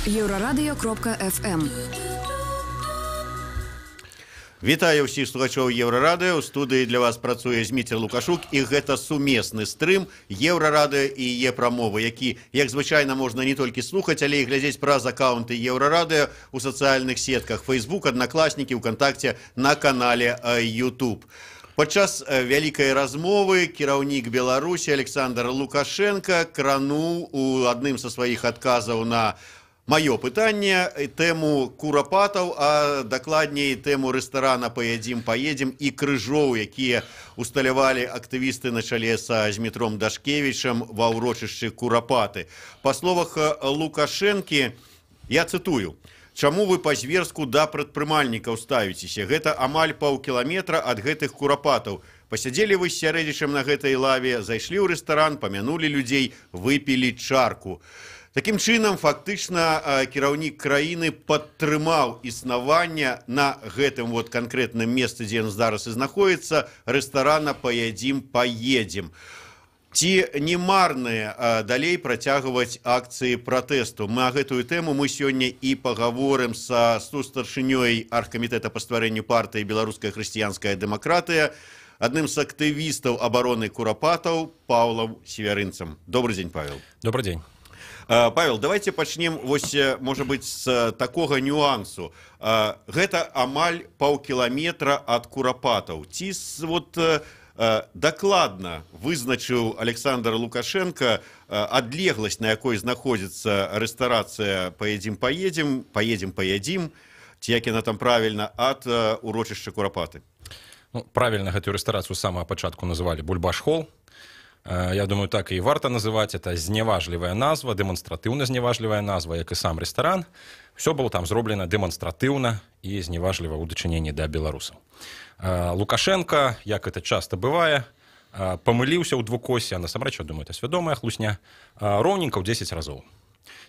Еўрарадыё.фм. Вітаю ўсіх слухачоў Еўрарадыё. У студыі для вас працуе Зміцер Лукашук, і гэта сумесны стрым Еўрарадыё і Е-прамовы, які, як звычайна, можна не толькі слухаць, але і глядзець праз аккаунты Еўрарадыё у сацыяльных сетках Facebook, Аднакласнікі, УКантакце, на канале YouTube. Падчас вялікай размовы кіраўнік Беларусі Александр Лукашенко крануў у адным са сваіх адказаў на маё пытанне тэму Курапатаў, а дакладней тэму рэстарана «Паядзім паедзем» і крыжоў, якія усталявалі актывісты на чале са Змітром Дашкевічам ва ўрочышчы Курапаты. Па словах Лукашэнкі, я цытую: «Чаму вы па-зверску да прадпрымальнікаў ставіцеся? Гэта амаль паўкіламетра ад гэтых Курапатаў. Пасядзелі вы з Сярэдзічам на гэтай лаве, зайшлі ў рэстаран, памянулі людзей, выпілі чарку». Такім чынам, фактычна, кіраўнік краіны падтрымаў існаванне на гэтым вот канкрэтным месцы, дзе ён зараз і знаходіцца, рэстарана «Паядзім паедзем». Ці не марныя далей працягваць акцыі пратэсту? На гэтую тэму мы сёння і пагаворым са сустаршынёй аргкамітэта па стварэнню партыі «Беларуская хрысціянская дэмакратыя», адным з актывістаў абароны Курапатаў Паўлам Севярынцам. Добрый дзень, Павел. Добрый день. Павел, давайте пачнем вось, можа быць, з такога нюансу. Гэта амаль паўкіламетра ад Курапатаў. Ці вот дакладна вызначыў Александр Лукашенко адлегласць, на якой знаходзіцца рэстарацыя «Паедзім паедзем», «Паедзем паядзім», ці як яна там правільна, ад урочышча Курапаты? Ну, правильно, гэтую рэстарацыю з самага пачатку называлі «Бульбаш-хол». Я думаю, так і варта называць. Это зневажлівая назва, дэманстратыўна зневажлівая назва, як і сам рэстаран. Все было там зроблена дэманстратыўна і зневажліва ў дачыненні да беларусаў. Лукашенко, як это часто бывае, памыліўся ў двукосе, а насамрэч, я думаю, это свядомая хлусня, роўненька ў 10 разоў.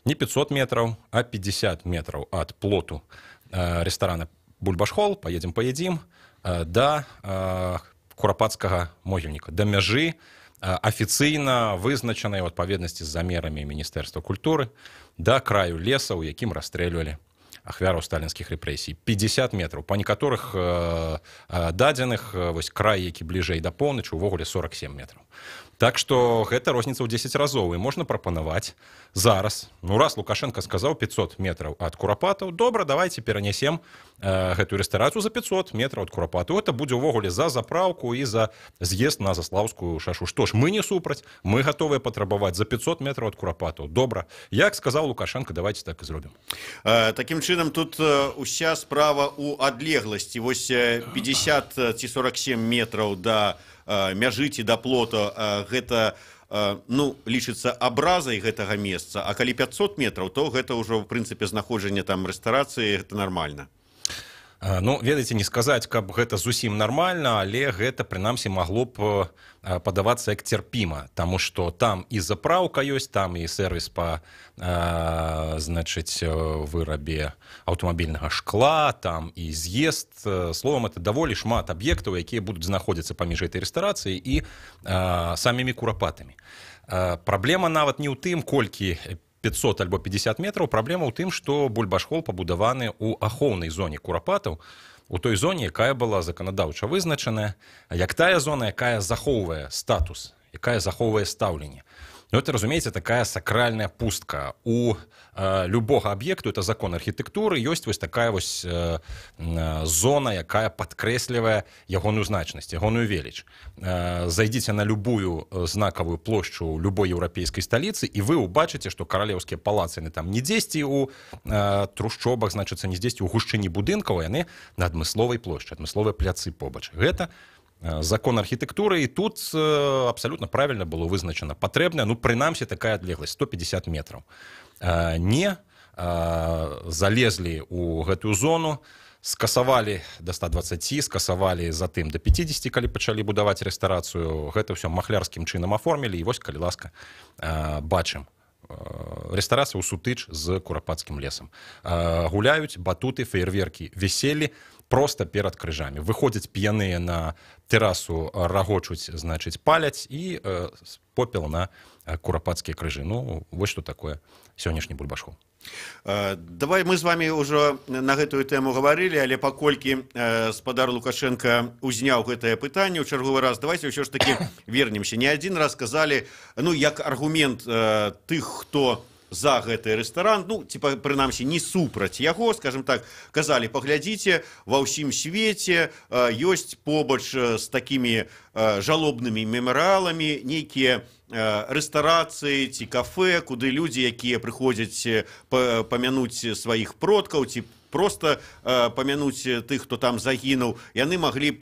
Не 500 метраў, а 50 метраў ад плоту рэстарана «Бульбашхол», «Поедем поедим», да курапацкага могільніка, да мяжы, афіцыйна вызначанай у адпаведнасці з замерамі Міністэрства культуры, да краю леса, у якім расстрэльвалі ахвяраў сталінскіх рэпрэсій. 50 метраў. Па некаторых дадзеных, вось край, які бліжэй да поўначы, увогуле 47 метраў. Так што гэта розніца ў 10 разоў, і можна прапанаваць зараз, ну, раз Лукашенко сказаў 500 метраў ад Курапатаў, добра, давайте перанясем гэтую рэстарацыю за 500 метраў ад Курапату. Это будзе ўвогуле за запраўку і за з'езд на Заслаўскую шашу. Што ж, мы не супраць, мы гатовыя патрабаваць за 500 метраў ад Курапатаў. Добра, як сказаў Лукашенко, давайте так і зробім. Такім чынам, тут уся справа ў адлегласці. Вось 50 ці 47 метраў да мяжы ці да плота, гэта ну, лічыцца абразай гэтага месца, а калі 500 метраў, то гэта ўжо, в прынцыпе, знаходжанне там рэстарацыі, гэта нармальна. Ну, ведаеце, не сказаць, каб гэта зусім нармальна, але гэта прынамсі магло б падавацца як цярпіма, таму што там і запраўка ёсць, там і сервіс па значыць, вырабе аўтамабільнага шкла, там і з'езд. Словам, это даволі шмат аб'ектаў, якія будуць знаходзіцца паміж гэтай рэстарацыяй і самімі Курапатамі. Праблема нават не ў тым, колькі, 500 альбо 50 метраў, праблема ў тым, што «Бульбашхол» пабудаваны ў ахоўнай зоне Курапатаў, у той зоне, якая была заканадаўча вызначаная як тая зона, якая захоўвае статус, якая захоўвае стаўленне. Ну, это, разумееце, такая сакральная пустка. У любога аб'екту, это закон архітэктуры, ёсць вось такая вось зона, якая падкрэслівае ягоную значнасць, ягоную веліч. Зайдзіце на любую знакавую плошчу любой еўрапейскай сталіцы, і вы ўбачыце, што каралеўскія палацы, яны там не дзесьці у трушчобах, значыцца, не дзесьці ў гушчыні будынкаў, яны на адмысловай плошчы, адмысловыя пляцы побач. Гэта закон архітэктуры, і тут абсалютна правільна было вызначана патрэбная, ну, прынамсі, такая адлегласць, 150 метраў. Не залезлі у гэтую зону, скасавалі до 120, скасавалі затым до 50, калі пачалі будаваць рэстарацыю. Гэта ўсё махлярскім чынам аформілі, і вось, калі ласка, бачым, рэстарацыя ў сутыч з курапацкім лесам. Гуляюць батуты, феерверкі, веселлі просто перад крыжамі. Выходзяць п'яныя на тэрасу, рагочуць, значыць, паляць, і попел на курапацкія крыжы. Ну, вось што такое сённяшні «Бульбашхол». Давай мы з вами ўжо на гэтую тэму гаварылі, але паколькі спадар Лукашенко узняў гэтае пытанне ў чарговы раз, давайте ўсё ж таки вернемся. Не адзін раз сказалі, ну, як аргумент тых, хто за гэты рэстаран, ну, типа, прынамсі, не супраць яго, скажем так, казалі: паглядзіце, ва ўсім свеце ёсць побач з такімі жалобнымі мемарыяламі нейкія рэстарацыі ці кафе, куды людзі, якія прыходзяць памянуць сваіх продкаў ці просто памянуць тых, хто там загінуў, яны маглі б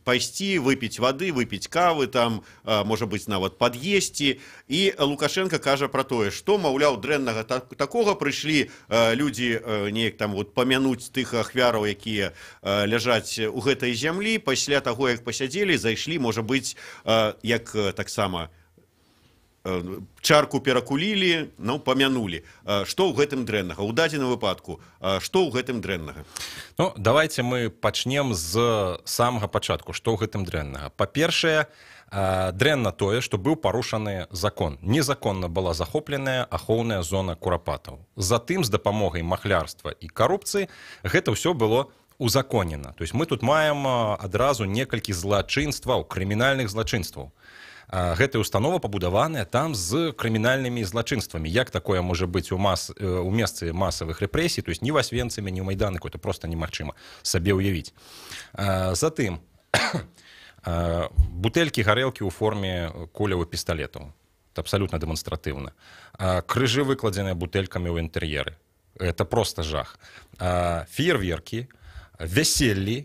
пайсці, выпіць вады, выпіць кавы там, можа быць, нават пад'есці. І Лукашенко кажа пра тое, што, маўляў, дрэннага такога? Прыйшлі людзі неяк там вот памянуць тых ахвяраў, якія ляжаць у гэтай зямлі, пасля таго, як пасядзелі, зайшлі, можа быць, як таксама чарку перакулілі, ну, памянулі. Што ў гэтым дрэннага у дадзеным выпадку, што ў гэтым дрэннага? Ну, давайте мы пачнем з самага пачатку, што ў гэтым дрэннага. Па-першае, дрэнна тое, што быў парушаны закон, незаконна была захопленая ахоўная зона Курапатаў, затым з дапамогай махлярства і карупцыі гэта ўсё было узаконена. То есть мы тут маем адразу некалькі злачынстваў, крымінальных злачынстваў. Гэтая установа пабудаваная там з крымінальнымі злачынствамі. Як такое можа быць у месцы масавых рэпрэсій? То есть ні в Асвенцыме, ні ў Майданыку это просто немагчыма сабе ўявіць. Затым бутэлькі гарэлкі ў форме куляў і пісталетаў, абсалютна дэманстратыўна, крыжы, выкладзеныя бутэлькамі ў інтэр'еры, это просто жах, феерверкі, вяселлі,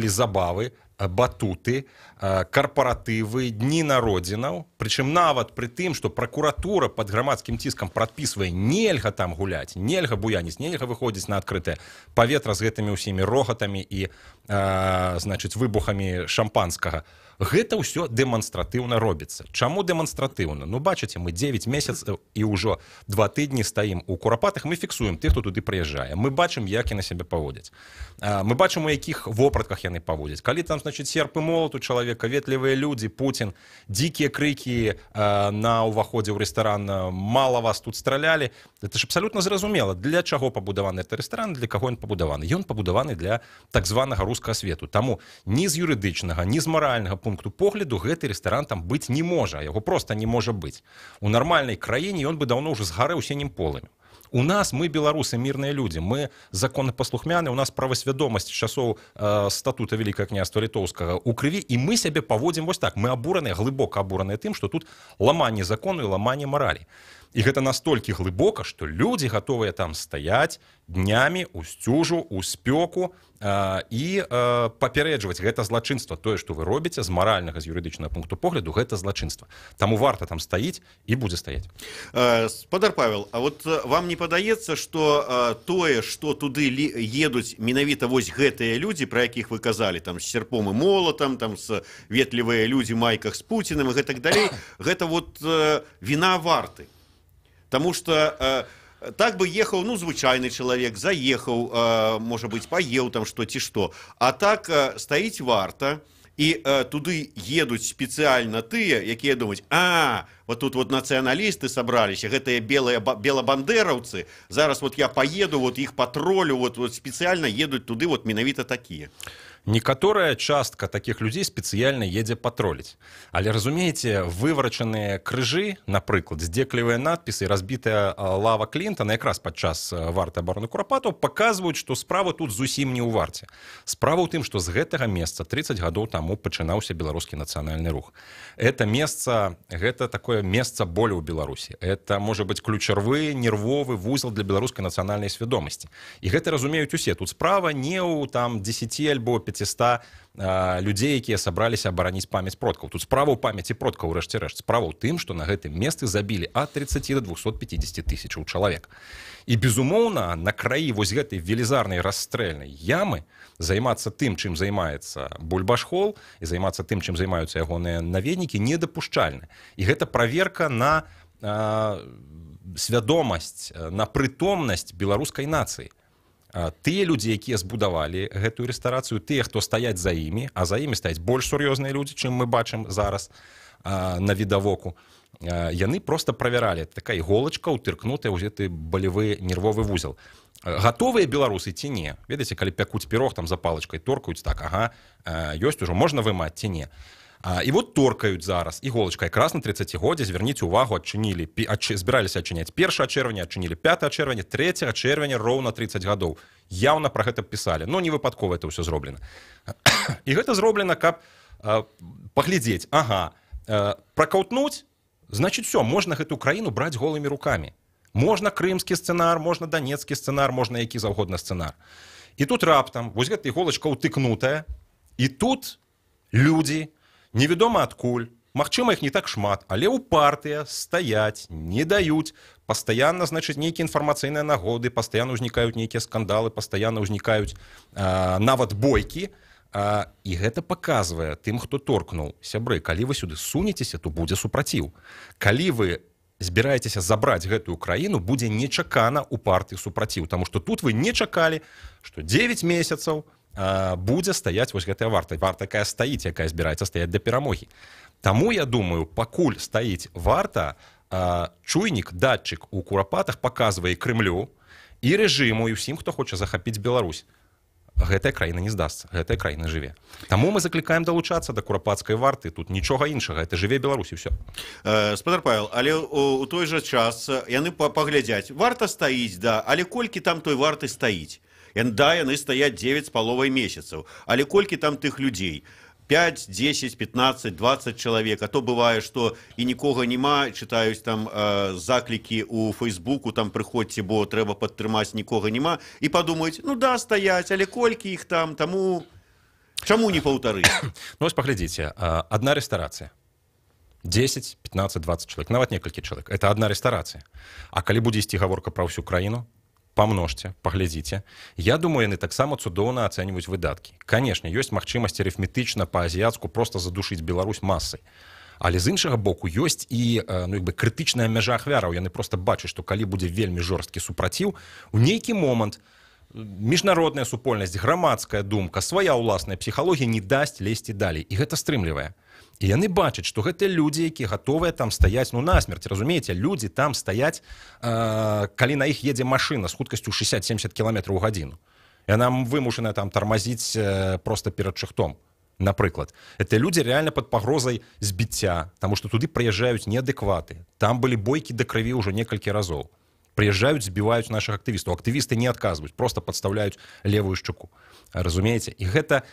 забавы, батуты, карпаратывы, дні народзінаў. Прычым нават пры тым, што пракуратура под грамадскім ціскам прадпісвае: нельга там гуляць, нельга буяніць, нельга выходзіць на адкрытае паветра з гэтымі ўсімі рогатамі і, значыць, выбухамі шампанскага. Гэта ўсё дэманстратыўна робіцца. Чаму дэманстратыўна? Ну, бачыце, мы 9 месяцаў і ўжо 2 тыдні стаім у Курапатах, мы фіксуем тых, хто туды прыязджае, мы бачым, як яны сябе паводзяць, мы бачым, у якіх вопратках яны паводзяць, калі там, значит, серп і молот у чалавека, ветлівыя людзі, Путін, дзікія крыкі на ўваходзе ў рэстаран: «Мало вас тут стралялі». Это ж абсалютна зразумела, для чаго пабудаваны этот рэстаран, для каго ён пабудаваны. Ён пабудаваны для так званага рускага свету. Таму ні з юрыдычнага, ні з маральнага пункту погляду гэты рэстаран там быць не можа, яго просто не можа быць. У нармальнай краіне ён бы даўно ўжо згарэў сінім полымем. У нас, мы, беларусы, мірныя людзі, мы законапаслухмяны, у нас правасвядомасць часоў статута Вялікага Княства Літоўскага у крыві, і мы сябе паводзім вось так. Мы абураныя, глыбока абураныя тым, што тут ламанне закону і ламанне маралі. І гэта настолькі глыбока, што людзі гатовыя там стаяць днямі у сцюжу, у спёку і папярэджваць: гэта злачынства, тое, што вы робіце, з маральнага, з юрыдычнага пункту погляду гэта злачынства. Таму варта там стаіць і будзе стаяць. Спадар Павел, а вот вам не падаецца, что тое, что туды едуць менавіта вось гэтыя людзі, пра якіх вы казалі, там, з серпом і молатам, там, с ветлівыя людзі майках з Пуціным і гэтак далей, гэта вот віна варты? Таму что так бы ехаў, ну, звычайны чалавек, заехаў, можа быць, паеў там што ці што, а так стаіць варта, і туды едуць спецыяльна тыя, якія думаюць: «А вот тут вот нацыяналісты сабраліся, гэтыя белыя белабандэраўцы, зараз вот я поеду, вот іх патролю». Вот спецыяльна едуць туды вот менавіта такія. Некаторая частка такіх людзей спецыяльна едзе патроліць. Але, разумееце, выварачаныя крыжы, напрыклад, здзеклівыя надпісы, разбітая лава Клінтона якраз падчас варты абароны Курапатаў паказваюць, што справа тут зусім не ў варце. Справа ў тым, што з гэтага месца 30 гадоў таму пачынаўся беларускі нацыянальны рух. Это месца, гэта такое месца болю ў Беларусі. Это можа быць ключавы нервовы вузел для беларускай нацыянальнай свядомасці. І гэта разумеюць усе. Тут справа не ў там 10 альбо 500 людзей, якія сабраліся абараніць памяць продкаў. Тут справа ў памяці продкаў, урэшце рэшт. Справа ў тым, што на гэтым месцы забілі ад 30 до 250 тысячаў чалавек. І, безумоўна, на краі вось гэтай велізарнай расстрэльнай ямы займацца тым, чым займаецца Бульбашхол, і займацца тым, чым займаюцца ягоныя наведнікі, недапушчальна. І гэта праверка на свядомасць, на прытомнасць беларускай нацыі. Тыя людзі, якія збудавалі гэтую рэстарацыю, тыя, хто стаяць за імі, а за імі стаяць больш сур'ёзныя людзі, чым мы бачым зараз. на відавоку. Яны просто правяралі, такая іголачка утыркнутая ў гэты балевы нервовы вузел. Гатовыя беларусы ці не? Ведаеце, калі пякуць пірог, там за палачкай торкаюць, так, ага, ёсць ужо, можна вымаць ці не? І вот торкаюць зараз іголачка якраз на 30-годдзе, звярніце увагу, адчынілі, збіраліся адчыняць 1 чэрвеня, адчынілі 5 чэрвеня, 3 чэрвеня роўна 30 гадоў. Яўна пра гэта пісалі, но не выпадкова это ўсё зроблена. І гэта зроблена, каб паглядзець, ага, пракаўтнуць, значит, все, можна гэту краіну браць голымі рукамі. Можна крымскі сцэнар, можна данецкі сцэнар, можна які заўгодна сцэнар. І тут раптам вось гэта іголачка ўтыкнутая, і тут людзі, невядома адкуль, магчыма, іх не так шмат, але упартыя стаяць, не даюць, пастаянна, значыць, нейкія інфармацыйныя нагоды, пастаянна ўзнікаюць нейкія скандалы, пастаянна ўзнікаюць нават бойкі, і гэта паказвае тым, хто торкнуў: сябры, калі вы сюды сунецеся, то будзе супраціў. Калі вы збіраецеся забраць гэтую краіну, будзе нечакана упарты супраціў, таму што тут вы не чакалі, што 9 месяцаў будзе стаяць вось гэтая варта, варта, якая стаіць, якая збіраецца стаяць да перамогі. Таму я думаю, пакуль стаіць варта, чуйнік, датчык у Курапатах паказвае Крымлю і рэжыму, і ўсім, хто хоча захапіць Беларусь: гэтая краіна не здасца, гэтая краіна жыве. Таму мы заклікаем далучацца да курапацкай варты, тут нічога іншага, это жыве Беларусь, і ўсё. Спадар Павел, але у той жа час яны паглядзяць, варта стаіць, да, але колькі там той варты стаіць? Да, яны стаяць 9,5 месяцаў, але колькі там тых людзей? 5, 10, 15, 20 чалавек, а то бывае, што і нікога няма, чытаюць там заклікі ў Фейсбуку, там прыходзьце, бо трэба падтрымаць, нікога няма, і падумаюць, ну да, стаяць, але колькі іх там, таму чаму не паўтары? Ну вось паглядзіце, одна рэстарацыя. 10, 15, 20 чалавек, нават некалькі чалавек. Это одна рэстарацыя. А калі будзе ісці гаворка пра ўсю краіну, памножце, паглядзіце. Я думаю, яны таксама цудоўна ацэньваюць выдаткі. Канешне, ёсць магчымасць арыфметычна па-азіяцку просто задушыць Беларусь масай. Але з іншага боку ёсць і ну, як бы крытычная мяжа ахвяраў. Яны просто бачаць, што калі будзе вельмі жорсткі супраціў, у нейкі момант міжнародная супольнасць, грамадская думка, свая ўласная псіхалогія не дасць лезці далей. І гэта стрымлівае. І яны бачаць, што гэта людзі, якія гатовыя там стаяць, ну, насмерць, разумееце, людзі там стаяць, калі на іх едзе машына з хуткасцю 60-70 км у гадзіну. Яна вымушаная там тармазіць просто перад шыхтом, напрыклад. Это людзі реально пад пагрозай збіцця, таму што туды прыязджаюць неадэкваты. Там былі бойкі да крыві ўжо некалькі разоў. Прыязджаюць, збіваюць нашых актывістаў. Актывісты не адказваюць, просто падстаўляюць левую шчаку. Разумееце? І гэта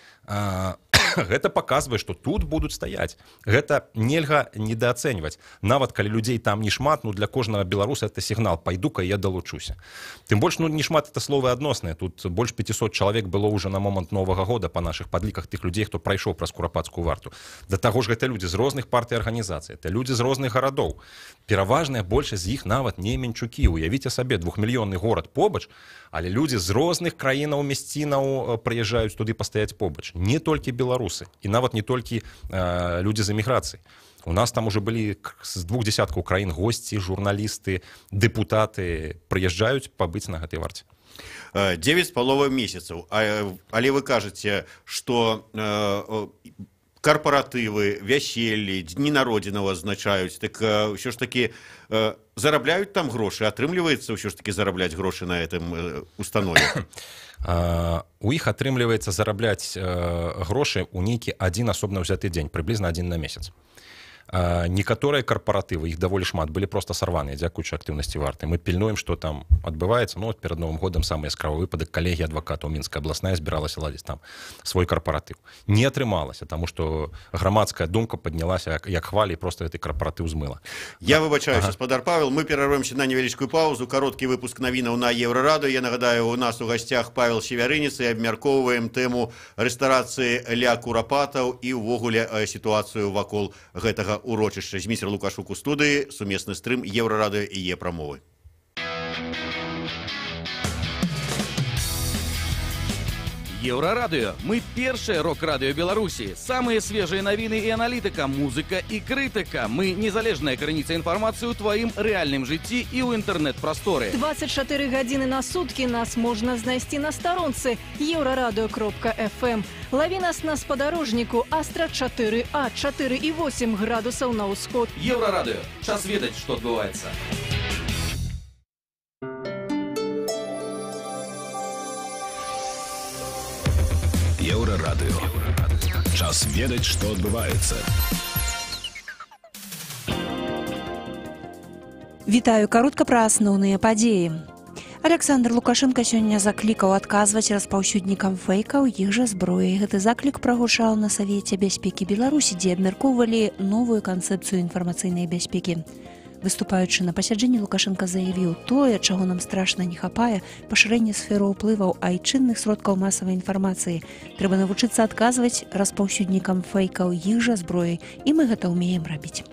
гэта паказвае, што тут будуць стаяць. Гэта нельга недаацэньваць. Нават калі людзей там не шмат, ну, для кожнага беларуса это сігнал: пайду-ка я далучуся. Тым больш, ну, не шмат — это словы адносныя. Тут больш 500 чалавек было ўжо на момант Новага года па нашых падліках тых людзей, хто прайшоў праз курапацкую варту. Да таго ж гэта людзі з розных партый, арганізацый, это людзі з розных гарадоў. Пераважная большасць з іх нават не менчукі. Уявіце сабе, двухмільённы горад побач, але людзі з розных краінаў, мясцінаў прыязджаюць туды пастаяць побач. Не толькі беларусы і нават не толькі людзі з эміграцыі. У нас там уже былі з двух десяткаў краін госці, журналісты, дэпутаты прыязджаюць пабыць на гэтай варце. 9,5 месяцаў. Але вы кажаце, што карпаратывы, вяселлі, дні народзінаў адзначаюць, так ўсё ж такі зарабляюць там грошы, атрымліваецца ўсё ж такі зарабляць грошы на этом установе? У іх атрымліваецца зарабляць грошы ў нейкі адзін асобна ўзяты дзень, прыблізна адзін на месяц. Некаторыя карпаратывы, іх даволі шмат, былі просто сарваныя дзякуючы актыўнасці варты. Мы пільнуем, што там адбываецца. Ну, вот перад Новым годам самы яскравы выпадак: калегія адвакатаў Мінская абласная збіралася ладзіць там свой карпаратыў. Не атрымалася, таму што грамадская думка паднялася як хвалі, просто гэты карпаратыў змыла. Я выбачаюся, спадар Павел, мы перарвемся на невялічкую паузу, кароткі выпуск навінаў на Еўрарадыё. Я нагадаю, у нас у гасцях Павел Севярынец, і абмяркоўваем тэму рэстарацыі ля Курапатаў і ўвогуле сітуацыю вакол гэтага урочышча. Зміцер Лукашук у студыі, сумесны стрым Еўрарадыё і Е-прамовы. Еўрарадыё. Мы першае рок-радыё Беларусі. Самыя свежыя навіны і аналітыка, музыка і крытыка. Мы незалежная крыніца інфармацыі ў тваім рэальным жыцці і ў інтэрнэт-прасторы. 24 гадзіны на суткі нас можна знайсці на старонцы еўрарадыё.фм. Лаві нас на спадарожніку Астра 4А 4,8 градусаў на ўсход. Еўрарадыё. Час ведаць, што адбываецца. Еўрарадыё. Час ведаць, што адбываецца. Вітаю, каротка пра асноўныя падзеі. Аляксандр Лукашэнка сёння заклікаў адказваць распаўсюднікам фэйкаў іх жа зброяй. Гэты заклік прагучаў на Савеце бяспекі Беларусі, дзе абмяркоўвалі новую канцэпцыю інфармацыйнай бяспекі. Выступаючы на пасяджэнні, Лукашэнка заявіў: тое, чаго нам страшна не хапае, пашырэнне сферы ўплываў айчынных сродкаў масавай інфармацыі. Трэба навучыцца адказваць распаўсюднікам фэйкаў іх жа зброяй, і мы гэта ўмеем рабіць.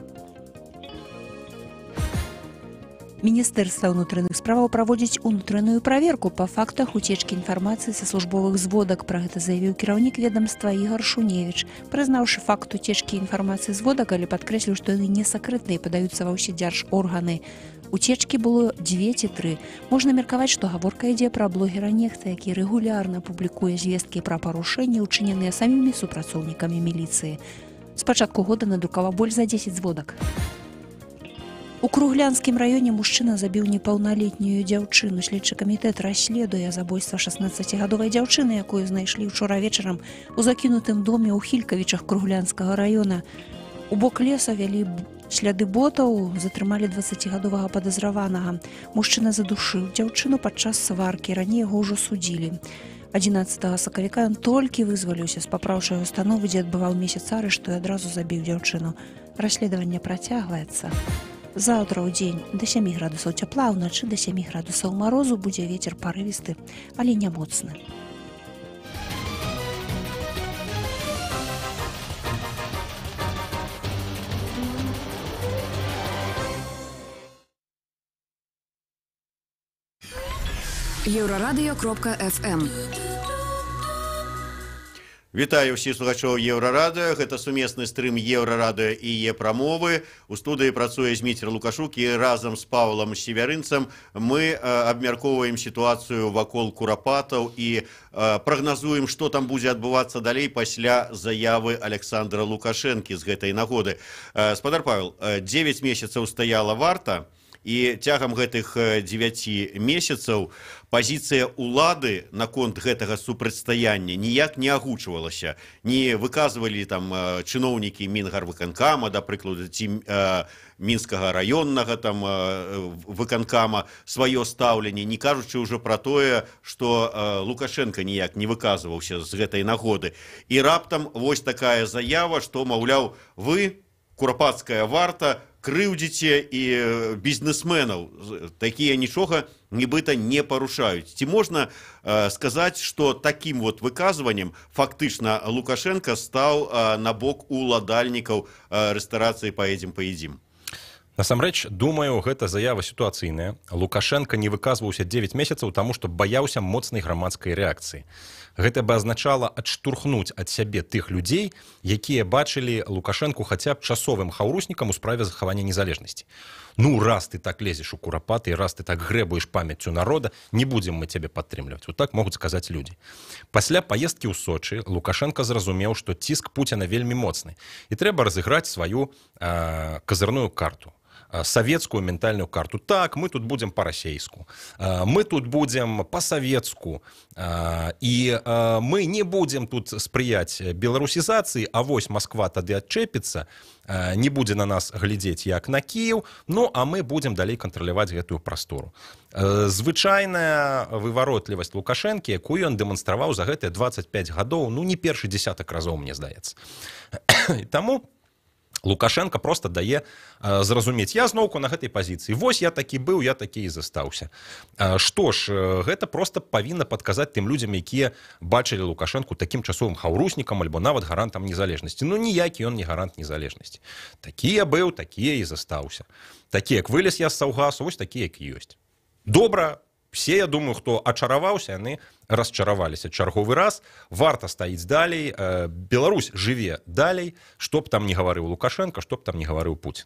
Міністэрства ўнутраных справаў праводзіць унутраную праверку па фактах уцечкі інфармацыі са службовых зводак. Пра гэта заявіў кіраўнік ведомства Ігар Шуневіч, прызнаўшы факт уцечкі інфармацыі зводак, але падкрэсліў, што яны не сакрэтныя і падаюцца ва ўсе дзяржорганы. Уцечкі было 2 ці 3. Можна меркаваць, што гаворка ідзе пра блогера Нехта, які рэгулярна публікуе звесткі пра парушэнні, учыненыя самімі супрацоўнікамі міліцыі. З пачатку года надрукаваў больш за 10 зводак. У Круглянскім раёне мужчына забіў непаўналетнюю дзяўчыну. Следчы камітэт расследуе забойства 16-гадовай дзяўчыны, якую знайшлі учора вечарам у закінутым доме ў Хількавічах Круглянскага раёна. У бок леса вялі сляды ботаў, затрымалі 20-гадовага падазраванага. Мужчына задушыў дзяўчыну падчас сваркі, раней яго ўжо судзілі. 11 сакавіка ён толькі вызваліўся з папраўчай установы, дзе адбываў месяц арышту, і адразу забіў дзяўчыну. Расследаванне працягваецца. Заўтра ў дзень да 7 градусаў цяпла, ўначы да 7 градусаў марозу, будзе вецер парывісты, але не моцны. Еўрарадыё.фм. Вітаю ўсіх слухачоў Еўрарадыё. Гэта сумесны стрым Еўрарадыё і Е-прамовы. У студыі працуе Зміцер Лукашук, і разам з Паўлам Севярынцам мы абмяркоўваем сітуацыю вакол Курапатаў і прагназуем, што там будзе адбывацца далей пасля заявы Аляксандра Лукашэнкі з гэтай нагоды. Спадар Павел, 9 месяцаў стаяла варта, і цягам гэтых 9 месяцаў пазіцыя улады наконт гэтага супрацьстаяння ніяк не агучвалася. Не выказвалі там чыноўнікі Мінгарвыканкама, да прыкладу, ці Мінскага раённага там выканкама сваё стаўленне, не кажучы ўжо пра тое, што Лукашэнка ніяк не выказваўся з гэтай нагоды. І раптам вось такая заява, што, маўляў, вы, курапацкая варта, крыўдзіце і бізнесменаў, такія нічога нібыта не парушаюць. Ці можна сказаць, што такім вот выказваннем фактычна Лукашэнка стаў на бок уладальнікаў рэстарацыі «Паедзем, паедзім»? Насамрэч, думаю, гэта заява сітуацыйная. Лукашэнка не выказваўся 9 месяцаў, таму што баяўся моцнай грамадскай рэакцыі. Гэта бы азначала адштурхнуць ад сябе тых людзей, якія бачылі Лукашэнку хаця б часовым хаўруснікам у справе захавання незалежнасці. Ну, раз ты так лезеш у Курапаты, раз ты так грэбуеш памяццю народа, не будзем мы цябе падтрымліваць. Вот так могуць сказаць людзі. Пасля паездкі ў Сочы Лукашэнка зразумеў, што ціск Пуціна вельмі моцны, і трэба разыграць сваю казырную карту, савецкую ментальную карту. Так, мы тут будзем па-расейску, мы тут будзем па-савецку, і мы не будзем тут спрыяць беларусізацыі, а вось Масква тады адчэпіцца, не будзе на нас глядзець як на Кіеў, ну а мы будзем далей кантраляваць гэтую прастору. Звычайная вываротлівасць Лукашэнкі, якую ён дэманстраваў за гэтыя 25 гадоў, ну не першы дзесятак разоў, мне здаецца. Таму Лукашэнка просто дае зразумець: я зноўку на гэтай пазіцыі, вось я такі быў, я такі і застаўся. Што ж, гэта просто павінна падказаць тым людзям, якія бачылі Лукашэнку такім часовым хаўруснікам альбо нават гарантам незалежнасці. Ну ніякі ён не гарант незалежнасці. Такі я быў, такі я і застаўся. Такі, як вылез я з саўгасу, вось такі, як ёсць. Добра, все, я думаю, хто ачараваўся, яны Расчараваліся чарговы раз. Варта стаіць далей, Беларусь жыве далей, што б там не гаварыў Лукашенко, што б там не гаварыў Путін.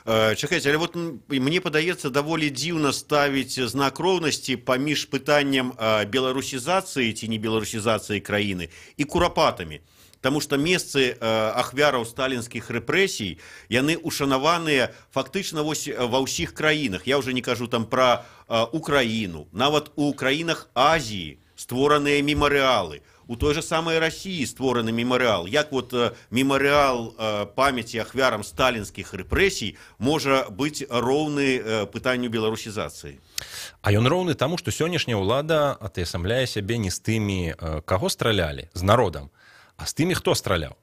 Чакайце, але вот мне падаецца, даволі дзіўна ставіць знак роўнасці паміж пытаннем беларусізацыі ці не беларусізацыі краіны і Курапатамі. Таму што месцы ахвяраў сталінскіх рэпрэсій, яны ушанаваныя фактычна вось ва ўсіх краінах. Я ўжо не кажу там пра Украіну. Нават у краінах Азіі створаныя мемарыалы. У той же самай Расіі створаны мемарыал. Як вот мемарыал памяці ахвярам сталінскіх рэпрэсій можа быць роўны пытанню беларусізацыі? А ён роўны таму, што сённяшняя ўлада атаясамляе сябе не з тымі, каго стралялі, з народам, а з тымі, хто страляў.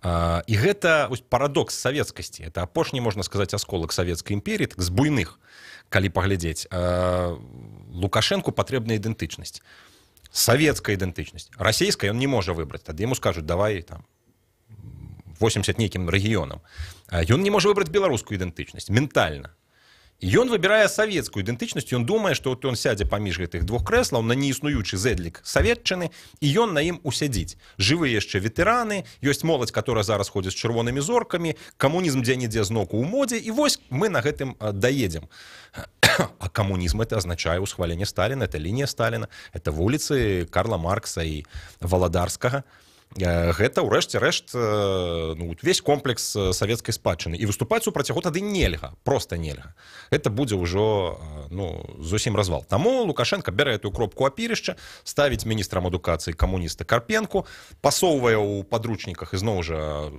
І гэта вось парадокс савецкасці. Это апошні, можна сказаць, асколак савецкай імперіі, так, з буйных, калі паглядзець. Лукашэнку патрэбна ідэнтычнасць. Савецкая ідэнтычнасць. Расійская ён не можа выбраць. Тады яму скажуць: «Давай там 80 нейкім рэгіёнам». Ён не можа выбраць беларускую ідэнтычнасць ментальна. І ён выбірае савецкую ідэнтычнасць, ён думае, што вот ён сядзе паміж гэтых двух крэслаў на неіснуючы зэдлік саветчыны, і ён на ім усядзіць. Жывыя яшчэ ветэраны, ёсць моладзь, которая зараз ходзіць з чырвонымі зоркамі, камунізм дзе-нідзе зноўку ў модзе, і вось мы на гэтым даедзем. А камунізм — это азначае ўсхваленне Сталіна, это лінія Сталіна, это вуліцы Карла Маркса і Валадарскага. Гэта ўрэшце рэшт ну, весь комплекс савецкай спадчыны, і выступаць супраць яго тады нельга, просто нельга, это будзе ўжо ну, зусім развал. Таму Лукашенко бярэ эту кропку апірышча, ставіць міністрам адукацыі камуніста Карпенку, пасоўвае ў падручніках, ізноў жа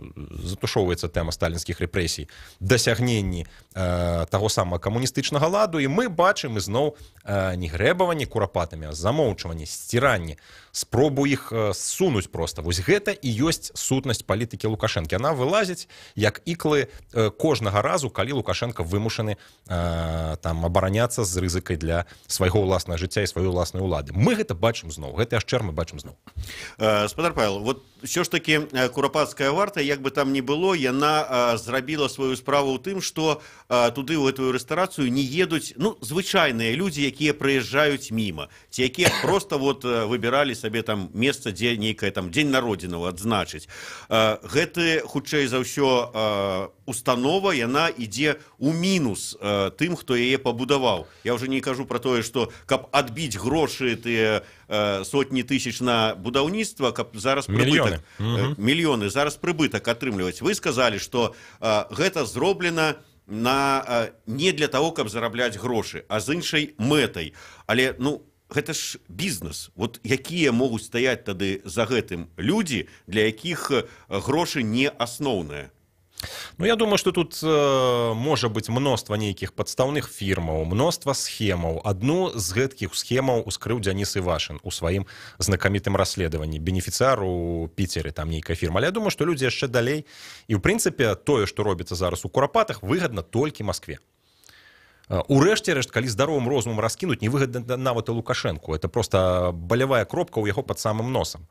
затушоўваецца тэма сталінскіх рэпрэсій, дасягненні таго самага камуністычнага ладу, і мы бачым ізноў не грэбаванне Курапатамі, а замоўчванне, сціранне, спробу іх сунуць просто. Вось гэта і ёсць сутнасць палітыкі Лукашэнкі. Она вылазіць як іклы кожнага разу, калі Лукашенко вымушаны там абараняцца з рызыкай для свайго ўласнага жыцця і сваёй уласнай улады. Мы гэта бачым зноў, гэты яшчэ мы бачым зноў. Спадар Павел, вот ўсё ж таки курапацкая варта, як бы там ни было, яна зрабіла сваю справу ў тым, што туды, ў гэтую рэстарацыю, не едуць, ну, звычайныя людзі, якія прыязджаюць міма ці якія просто вот выбіралі сабе там месца, дзе нейкае там дзень народзінаў адзначыць. Гэты, хутчэй за ўсё, установа, яна ідзе ў мінус тым, хто яе пабудаваў. Я уже не кажу про тое, что каб адбіць грошы, тыя сотні тысяч на будаўніцтва, каб зараз Мільёны. прыбытак, мільёны, зараз прыбытак атрымліваць. Вы сказалі, что гэта зроблена на не для того, каб зарабляць грошы, а з іншай мэтай. Але, ну, гэта ж бізнес. Вот якія могуць стаяць тады за гэтым людзі, для якіх грошы не асноўныя? Ну, я думаю, что тут можа быць мноства нейкіх падстаўных фірмаў, мноства схемаў. Адну з гэткіх схемаў ускрыў Дзяніс Івашын у сваім знакамітым расследаванні. Бенефіцыар у Піцеры, там нейкая фірма. Але я думаю, што людзі яшчэ далей. І ў прынцыпе тое, што робіцца зараз у Курапатах, выгадна толькі Маскве. Урэшце рэшт, калі здаровым розумам раскінуць, невыгадна нават і Лукашэнку. Это просто балявая кропка ў яго пад самым носам.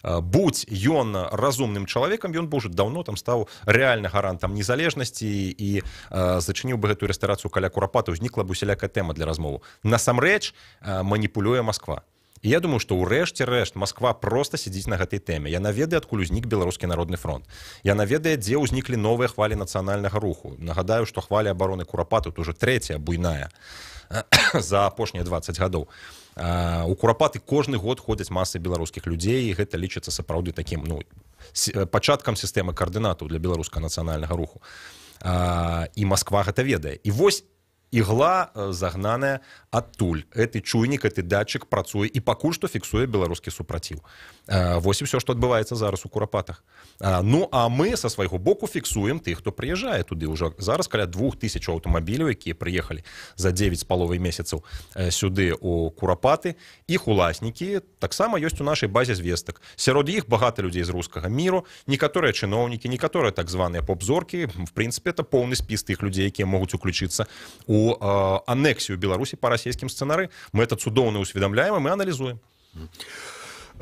Будь ён разумным чалавекам, ён бы ўжо даўно там стаў рэальна гарантам незалежнасці і зачыніў бы гэтую рэстарацыю каля Курапата, узнікла б усялякая тэма для размову. Насамрэч маніпулюе Москва. І я думаю, што ўрэшце рэшт Москва просто сядзіць на гэтай тэме. Яна ведае, адкуль узнік Беларускі народны фронт. Яна ведае, дзе ўзніклі новыя хвалі нацыянальнага руху. Нагадаю, што хваля абароны Курапату тут уже трэцяя буйная за апошнія 20 гадоў. У Курапаты кожны год ходзяць масы беларускіх людзей, і гэта лічыцца сапраўды такім, ну, пачаткам сістэмы каардынатаў для беларускага нацыянальнага руху. І Москва гэта ведае. І вось ігла загнаная адтуль. Гэты чуйнік, гэты датчык працуе і пакуль што фіксуе беларускі супраціў. Вось і ўсё, што адбываецца зараз у Курапатах. Ну а мы са свайго боку фіксуем тых, хто прыязджае туды. Ўжо зараз каля 2000 аўтамабіляў, якія прыехалі за 9,5 месяцаў сюды, у Курапаты. Іх уласнікі таксама ёсць у нашай базе звестак. Сярод іх багата людзей з рускага міру, некаторыя чыноўнікі, некаторыя так званыя поп-зоркі. В прынцыпе, это поўны спіс тых людзей, якія могуць уключыцца у анексію Беларусі па расійскім сцэнары. Мы это цудоўна усведамляем, і мы аналізуем.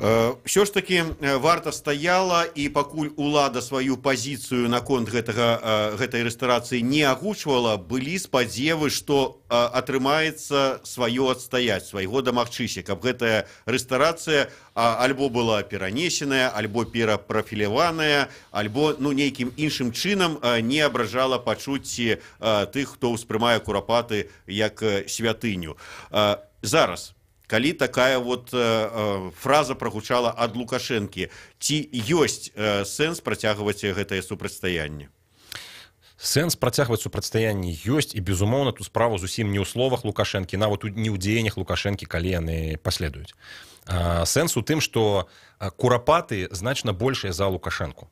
Ўсё ж таки варта стаяла, і пакуль улада сваю пазіцыю наконт гэтай рэстарацыі не агучвала, былі спадзевы, што атрымаецца сваё адстаяць, свайго дамагчыся, каб гэтая рэстарацыя альбо была перанесеная, альбо перапрафіляваная, альбо, ну, нейкім іншым чынам не абражала пачуцці тых, хто ўспрымае Курапаты як святыню. Зараз, калі такая вот фраза прагучала ад Лукашэнкі, ці ёсць сэнс працягваць гэтае супрацьстаянне? Сэнс працягваць супрацьстаянне ёсць, і, безумоўна, тут справа зусім не ў словах Лукашэнкі, нават не ў дзеяннях Лукашэнкі, калі яны паследуюць. Сэнс у тым, што Курапаты значна большыя за Лукашэнку.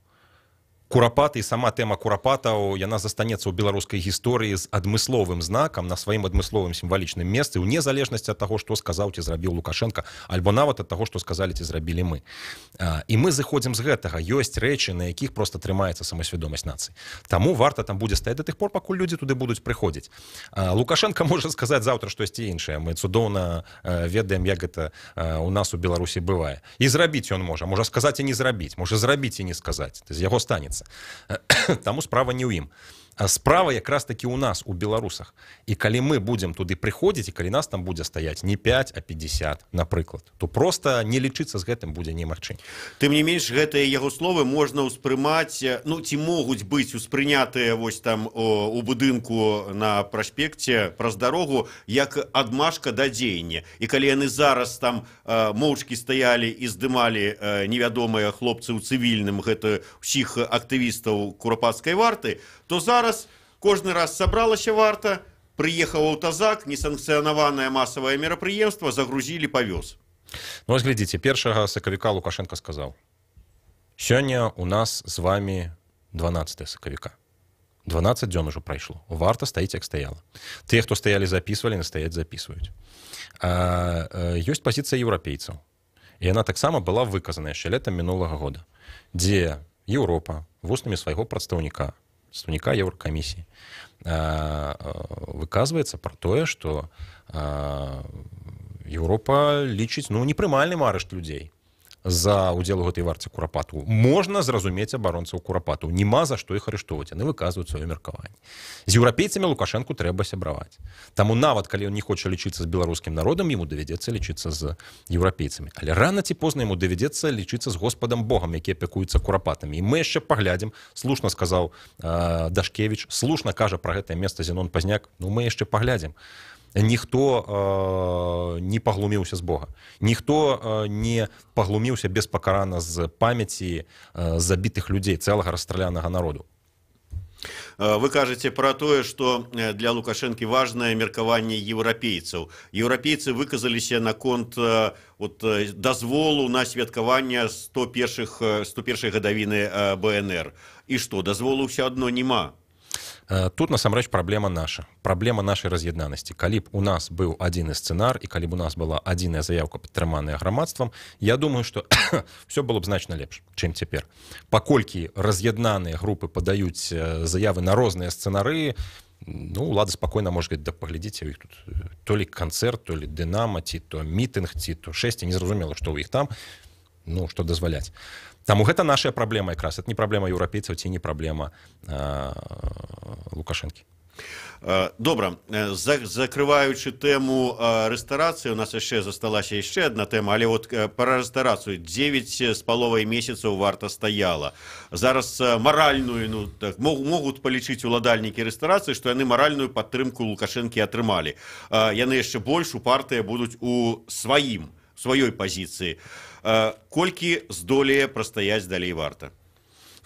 Курапаты і сама тэма Курапатаў, яна застанецца ў беларускай гісторыі з адмысловым знакам на сваім адмысловым сімвалічным месцы, ў незалежнасці ад таго, што сказаў ці зрабіў Лукашэнка, альбо нават ад таго, што сказалі ці зрабілі мы. І мы зыходзім з гэтага. Ёсць рэчы, на якіх проста трымаецца самасвядомасць нацыі. Таму варта там будзе стаяць да тых пор, пакуль людзі туды будуць прыходзіць. Лукашэнка можа сказаць заўтра штосьці іншае. Мы цудоўна ведаем, як гэта у нас у Беларусі бывае. І зрабіць ён можа, можа сказаць і не зрабіць, можа зрабіць і не сказаць. З яго станецца. Таму справа не ў ім. Справа якраз таки у нас, у беларусах. І калі мы будзем туды прыходзіць, і калі нас там будзе стаяць не 5, а 50, напрыклад, то просто не лічыцца з гэтым будзе немагчыма. Тым не менш, гэтыя яго словы можна ўспрымаць, ну, ці могуць быць успрынятыя вось там у будынку на праспекце праз дарогу як адмашка да дзеяння. І калі яны зараз там моўчкі стаялі і здымалі невядомыя хлопцы ў цывільным гэта ўсіх актывістаў курапацкай варты, то зараз кожны раз сабралася варта, прыехаў аўтазак, несанкцыянаванае масавае мерапрыемства, загрузілі, павёз. Ну, вось глядзіце, 1 сакавіка Лукашэнка сказаў: сёння у нас з вами 12 сакавіка. 12 дзён ужо прайшло. Варта стаіць, як стаяла. Тыя, хто стаялі, записывалі, на стаяць, записываюць. Ёсць пазіцыя еўрапейцаў. І яна таксама была выказана яшчэ летам мінулага года, дзе Еўропа вуснамі свайго прадстаўніка Еўракамісіі выказваецца пра тое, што Еўропа лічыць, ну, непрымальным арышт людзей за удзел у гэтай варце Курапату. Можна зразумець абаронцаў Курапату. Нема за што іх арыштоўваць. Яны выказваюць сваё меркаванне. З еўрапейцамі Лукашэнку трэба сябраваць. Таму нават калі ён не хоча лічыцца з беларускім народам, яму давядзецца лічыцца з еўрапейцамі. Але рана ці позна яму давядзецца лічыцца з Господам Богам, які апякуецца Курапатамі. І мы яшчэ паглядзім, слушна сказаў Дашкевіч, слушна кажа пра гэтае месца Зенон Пазняк, ну мы яшчэ паглядзім. Ніхто не паглуміўся з Бога. Ніхто не паглуміўся беспакарана з памяці забітых людзей, цэлага расстралянага народу. Вы кажаце пра тое, што для Лукашэнкі важнае меркаванне еўрапейцаў. Еўрапейцы выказаліся наконт вот дазволу на святкаванне 101-й гадавіны БНР. І што, дазволу ўсё адно няма? Тут насамрэч праблема наша. Праблема нашай раз'яднанасці. Калі б у нас быў адзіны сцэнар і калі б у нас была адзіная заяўка, падтрыманая грамадствам, я думаю, што ўсё было б значна лепш, чым цяпер. Паколькі раз'яднаныя групы падаюць заявы на розныя сцэнары, ну, улада спакойна можа говорить: да паглядзіце, у іх тут то ли канцэрт, то ли дынама, ці то мітынг, ці то шэсце, незразумела, што ў іх там, ну, што дазваляць. Таму гэта наша праблема якраз, это не праблема еўрапейцаў ці не праблема Лукашэнкі. Добра, закрываючы тэму рэстарацыі, у нас яшчэ засталася яшчэ одна тэма, але вот пра рэстарацыю. 9,5 месяцаў варта стаяла. Зараз маральную, ну, так, могуць палічыць уладальнікі рэстарацыі, што яны маральную падтрымку Лукашэнкі атрымалі. Яны яшчэ больш упартыя будуць у сваёй пазіцыі. Колькі здолее прастаяць далей варта?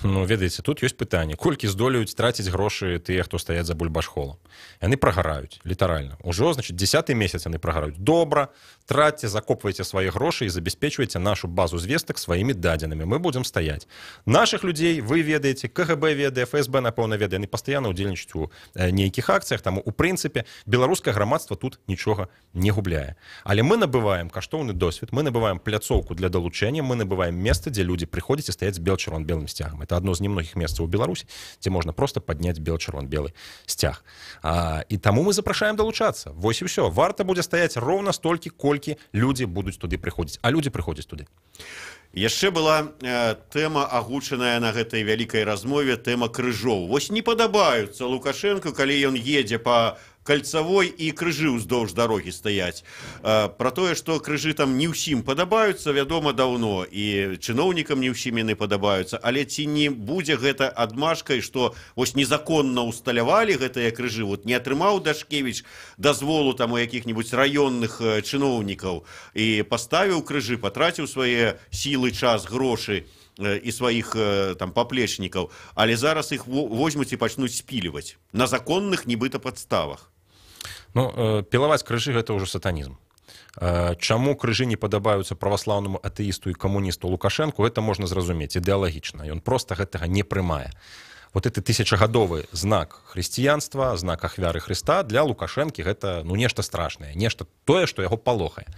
Ну, ведаеце, тут ёсць пытанне. Колькі здолеюць траціць грошы тыя, хто стаяць за бульбашхолам? Яны прагараюць, літаральна. Ужо, значит, 10-й месяц яны прагараюць. Добра, тратьце, закопвайце свае грошы і забяспечвайце нашу базу звестак сваімі дадзенымі. Мы будзем стаяць. Нашых людзей вы ведаеце, КГБ ведае, ФСБ, напэўна, ведае. Яны пастаянна ўдзельнічаюць у нейкіх акцыях. Таму, у прынцыпе, беларускае грамадства тут нічога не губляе. Але мы набываем каштоўны досвед, мы набываем пляцоўку для далучэння, мы набываем месца, дзе людзі прыходзяць і стаяць з бел-чырвона-белым сцягам. Гэта адно з немногіх месцаў у Беларусі, дзе можна просто падняць бел-чырвон-белы сцяг. І таму мы запрашаем далучацца. Вось і ўсё. Варта будзе стаяць роўна столькі, колькі людзі будуць туды прыходзіць. А людзі прыходзяць туды. Яшчэ была тэма, агучаная на гэтай вялікай размове, тэма крыжоў. Вось не падабаюцца Лукашэнку, калі ён едзе па Кальцавой і крыжы ўздоўж дарогі стаяць. Пра тое, што крыжы там не ўсім падабаюцца, вядома даўно, і чыноўнікам не ўсім яны падабаюцца, але ці не будзе гэта адмашкай, што вось незаконна ўсталявалі гэтыя крыжы, вот не атрымаў Дашкевіч дазволу там у якіх-небудзь раённых чыноўнікаў і паставіў крыжы, патраціў свае сілы, час, грошы і сваіх там паплечнікаў, але зараз іх возьмуць і пачнуць спіліваць на законных нібыта падставах. Ну, пілаваць крыжы — гэта ўжо сатанізм. Чаму крыжы не падабаюцца праваслаўнаму атэісту і камуністу Лукашэнку, гэта можна зразумець ідэалагічна. Ён проста гэтага не прымае. Вот это тысячагадовы знак хрысціянства, знак ахвяры Хрыста, для Лукашэнкі гэта, ну, нешта страшнае, нешта тое, што яго палохае.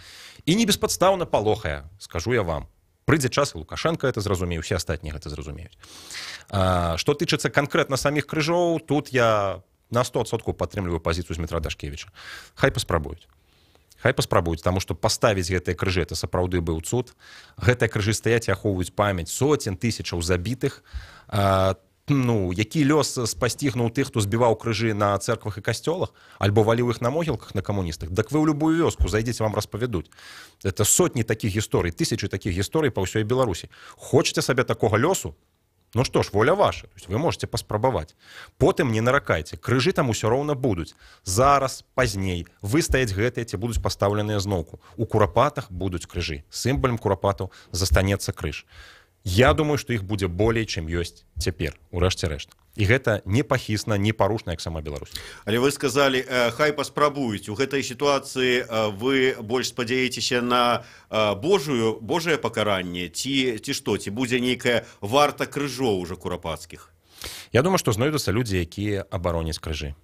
І не беспадстаўна палохае, скажу я вам. Прыйдзе час, і Лукашэнка это зразумее, усе астатнія гэта зразумеюць. Што тычыцца канкрэтна саміх крыжоў, тут я на 100% падтрымліваю пазіцыю Змітра Дашкевіча. Хай паспрабуюць. Хай паспрабуюць, таму што паставіць гэтыя крыжы — это сапраўды быў цуд. Гэтыя крыжы стаяць і ахоўваюць памяць соцень тысячаў забітых. Ну, які лёс спасцігнуў тых, хто збіваў крыжы на церквах і касцёлах, альбо валіў іх на могілках на камуністах? Дак вы ў любую вёску зайдзеце, вам распавядуць. Это сотні такіх гісторый, тысячы такіх гісторый па ўсёй Беларусі. Хочаце сабе такога лёсу? Ну што ж, воля ваша, то есть вы можете паспрабаваць. Потым не наракайце, крыжы там усё роўна будуць. Зараз, пазней, выстаяць гэтыя ці будуць пастаўленыя зноўку. У Курапатах будуць крыжы. Сімвалам Курапатаў застанецца крыж. Я думаю, што іх будзе болей, чым ёсць цяпер, урэшце рэшт. І гэта не пахісна, не парушна, як сама Беларусь. Але вы сказалі, хай паспрабуюць. У гэтай сітуацыі вы больш спадзяецеся на божае пакаранне ці што, ці будзе нейкая варта крыжоў уже курапацкіх? Я думаю, што знойдуцца людзі, якія абароняць крыжы.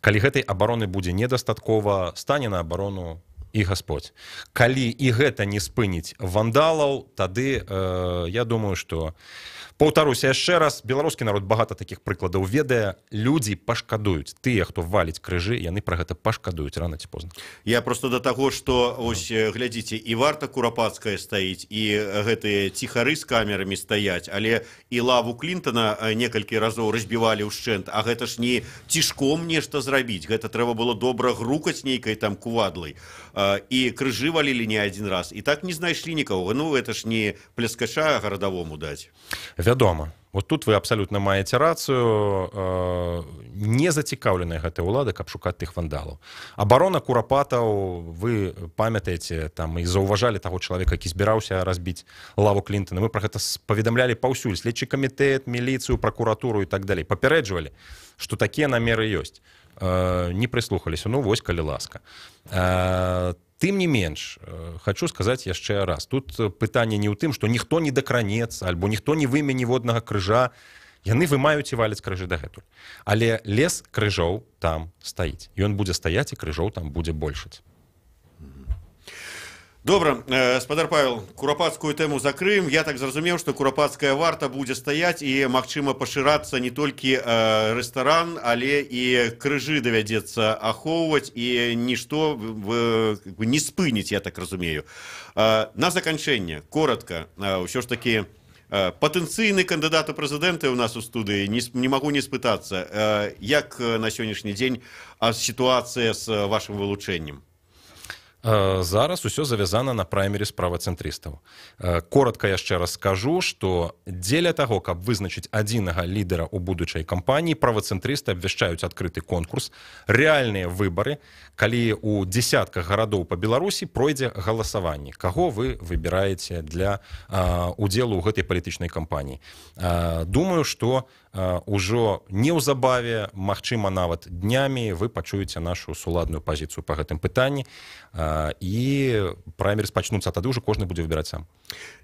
Калі гэтай абароны будзе недастаткова, стане на абарону і Господь. Калі і гэта не спыніць вандалаў, тады я думаю, што, паўтаруся яшчэ раз, беларускі народ багата такіх прыкладаў ведае, людзі пашкадуюць. Тыя, хто валіць крыжы, яны пра гэта пашкадуюць рана ці позна. Я просто да таго, што ось глядзіце, і варта курапацкая стаіць, і гэтыя ціхары з камерамі стаяць, але і лаву Клінтона некалькі разоў разбівалі ўшчэнт, а гэта ж не цішком нешта зрабіць, гэта трэба было добра грукаць нейкай там кувадлай. І крыжы валілі не адзін раз, і так не знайшлі нікога. Ну, это ж не пляскача гарадавому даць. Вядома. Вот тут вы абсалютна маеце рацыю. Не зацікаўленая гэтая ўлада, каб шукаць тых вандалаў. Абарона Курапатаў, вы памятаеце, там і заўважалі таго чалавека, які збіраўся разбіць лаву Клінтона. Мы пра гэта паведамлялі паўсюль. Следчы камітэт, міліцыю, пракуратуру і так далей. Папярэджвалі, што такія намеры ёсць. Не прыслухаліся. Ну, вось, калі ласка. Тым не менш, хачу сказаць яшчэ раз, тут пытанне не ў тым, што ніхто не дакранецца, альбо ніхто не выме ніводнага крыжа. Яны вымаюць і валяць крыжы дагэтуль. Але лес крыжоў там стаіць. Ён будзе стаяць, і крыжоў там будзе большаць. Добра, спадар Павел, курапацкую тэму закрыем. Я так зразумеў, што курапацкая варта будзе стаяць і, магчыма, пашырацца не толькі рэстаран, але і крыжы давядзецца ахоўваць, і нішто не спыніць, я так разумею. На заканчэнне, коротка, ўсё ж такі, патэнцыйны кандыдат у прэзідэнты ў нас у студыі, не магу не спытацца, як на сённяшні дзень сітуацыя з вашым вылучэннем? Зараз усё завязана на праймерыз правацэнтрыстаў. Коротка яшчэ раз скажу, што дзеля таго, каб вызначыць адзінага лідара ў будучай кампаніі, правацэнтрысты абвяшчаюць адкрыты конкурс, рэальныя выбары, калі ў дзесятках гарадоў па Беларусі пройдзе галасаванне, каго вы выбіраеце для удзелу ў гэтай палітычнай кампаніі. Думаю, што ўжо неўзабаве, магчыма, нават днямі вы пачуеце нашу суладную пазіцыю па гэтым пытанні, і праймерыз пачнуцца, тады ўжо кожны будзе выбіраць сам.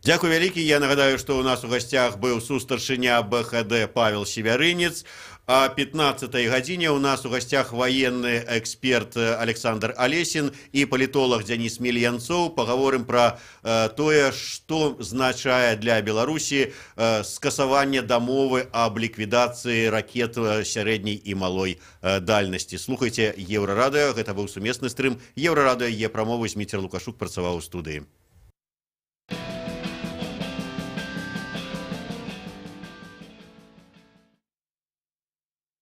Дзякуй вялікі. Я нагадаю, што ў нас у гасцях быў сустаршыня БХД Павел Севярынец. А 15 гадзіне у нас у гасцях военны эксперт Александр Алесін і палітолаг Дзяніс Мільянцоў. Пагаворым пра тое, што значае для Беларусі скасаванне дамовы аб ліквідацыі ракет сярэдняй і малой дальнасці. Слухайце Еўрарадыё, гэта быў сумесны стрым Еўрарадыё, Е прамовы. Зміцер Лукашук працаваў у студыі.